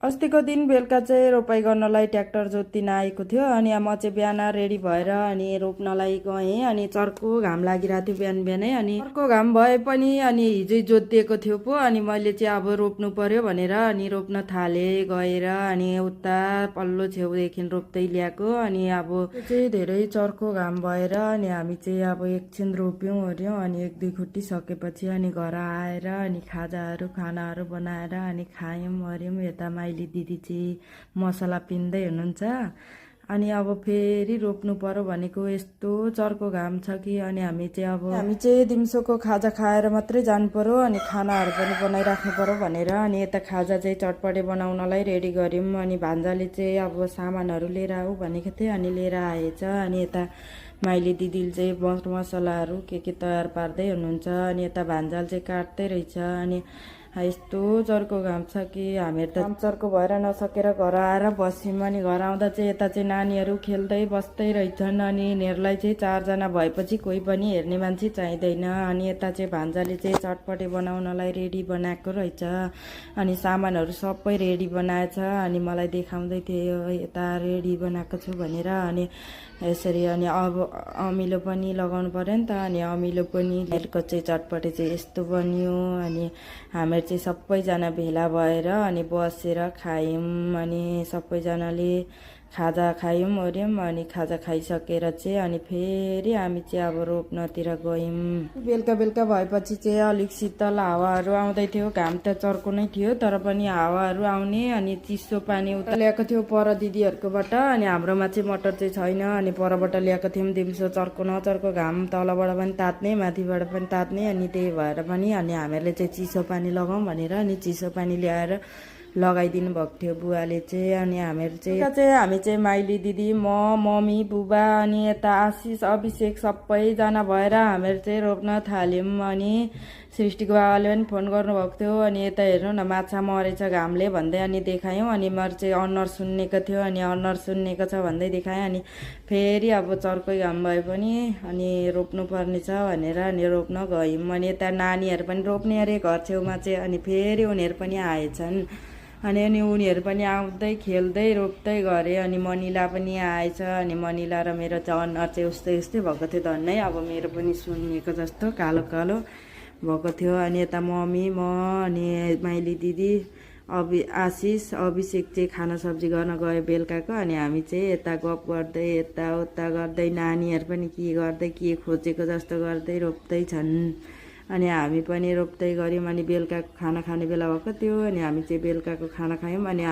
अस्तिको दिन बेलुका चाहिँ रोपाइ गर्नलाई ट्र्याक्टर जोत्तिन आएको थियो अनि म चाहिँ बिहान रेडी भएर अनि रोप्नलाई गएँ अनि चर्को घाम लागिरहेको थियो बिहान बिहानै अनि चर्को घाम भए पनि अनि हिजै जोतिएको थियो पो अनि मैले चाहिँ अब रोप्नु पर्यो भनेर अनि रोप्न थालेँ गएर अनि उता पल्लो छेउदेखि रोप्दै ल्याएको अनि अब चाहिँ धेरै चर्को घाम भएर अनि हामी चाहिँ अब एकछिन रोप्यौँ ओर्यौँ अनि एक दुई खुट्टी सकेपछि अनि घर आएर अनि खानाहरू बनाएर अनि खायौँ ओर्यौँ। यता माइली दिदी चाहिँ मसला पिन्दै हुनुहुन्छ अनि अब फेरि रोप्नु पर्यो भनेको यस्तो चर्को घाम छ कि अनि हामी चाहिँ दिउँसोको खाजा खाएर मात्रै जानु पर्यो अनि खानाहरू पनि बनाइराख्नु पर्यो भनेर अनि यता खाजा चाहिँ चटपटे बनाउनलाई रेडी गऱ्यौँ अनि भान्जाले चाहिँ अब सामानहरू लिएर आऊ भनेको थिएँ अनि लिएर आएछ अनि यता माइली दिदीले चाहिँ मसलाहरू के तयार पार्दै हुनुहुन्छ अनि यता भान्जाल चाहिँ काट्दै रहेछ अनि यस्तो चर्को घाम छ कि हामीहरू त चर्को भएर नसकेर घर आएर बस्यौँ अनि घर आउँदा चाहिँ यता चाहिँ नानीहरू खेल्दै बस्दै रहेछन् अनि यिनीहरूलाई चाहिँ 4 जना भएपछि कोही पनि हेर्ने मान्छे चाहिँदैन अनि यता चाहिँ भान्जाले चाहिँ चटपटे बनाउनलाई रेडी बनाएको रहेछ अनि सामानहरू सबै रेडी बनाएछ अनि मलाई देखाउँदै थियो यता रेडी बनाएको छु भनेर अनि यसरी अनि अब अमिलो पनि लगाउनु पर्यो नि त अनि अमिलो पनि हेरको चाहिँ चटपटे चाहिँ यस्तो बन्यो अनि हामीहरू चाहिँ सबैजना भेला भएर अनि बसेर खायौँ अनि सबैजनाले खाजा खायौँ ओर्यौँ अनि खाजा खाइसकेर चाहिँ अनि फेरि हामी चाहिँ अब रोप्नतिर गयौँ। बेलुका भएपछि चाहिँ अलिक शीतल हावाहरू आउँदै थियो घाम त चर्को नै थियो तर पनि हावाहरू आउने अनि चिसो पानी उता ल्याएको थियो पर दिदीहरूकोबाट अनि हाम्रोमा चाहिँ मटर चाहिँ छैन अनि परबाट ल्याएको थियौँ दिउँसो चर्को नचर्को घाम तलबाट पनि तात्ने माथिबाट पनि तात्ने अनि त्यही भएर पनि अनि हामीहरूले चाहिँ चिसो पानी लगाउँ भनेर अनि चिसो पानी ल्याएर लगाइदिनु भएको थियो बुवाले चाहिँ अनि हामी चाहिँ माइली दिदी मम्मी बुबा अनि यता आशिष अभिषेक सबैजना भएर हामीहरू चाहिँ रोप्न थाल्यौँ अनि सृष्टिको बाबाले पनि फोन गर्नुभएको थियो अनि यता हेर्नु न माछा मरेछ घामले भन्दै अनि देखायौँ अनि मेरो चाहिँ अनुहार सुन्नेको थियो अनि अनुहार सुन्नेको छ भन्दै देखाएँ अनि फेरि अब चर्कै घाम भए पनि अनि रोप्नु पर्ने छ भनेर अनि रोप्न गयौँ अनि यता नानीहरू पनि रोप्ने अरे घर छेउमा चाहिँ अनि फेरि उनीहरू पनि आएछन् अनि उनीहरू पनि आउँदै खेल्दै रोप्दै गरे अनि मनिला पनि आएछ अनि मनिला र मेरो चाहिँ अनुहार चाहिँ उस्तै भएको थियो धन्नै अब मेरो पनि सुनिएको जस्तो कालो कालो भएको थियो अनि यता मम्मी म अनि माइली दिदी आशिष अभिषेक चाहिँ खाना सब्जी गर्न गयो बेलुकाको अनि हामी चाहिँ यता गफ गर्दै यताउता गर्दै नानीहरू पनि के गर्दै के खोजेको जस्तो गर्दै रोप्दै छन् अनि हामी पनि रोप्दै गऱ्यौँ अनि बेलुकाको खाना खाने बेला भएको थियो अनि हामी चाहिँ बेलुकाको खाना खायौँ अनि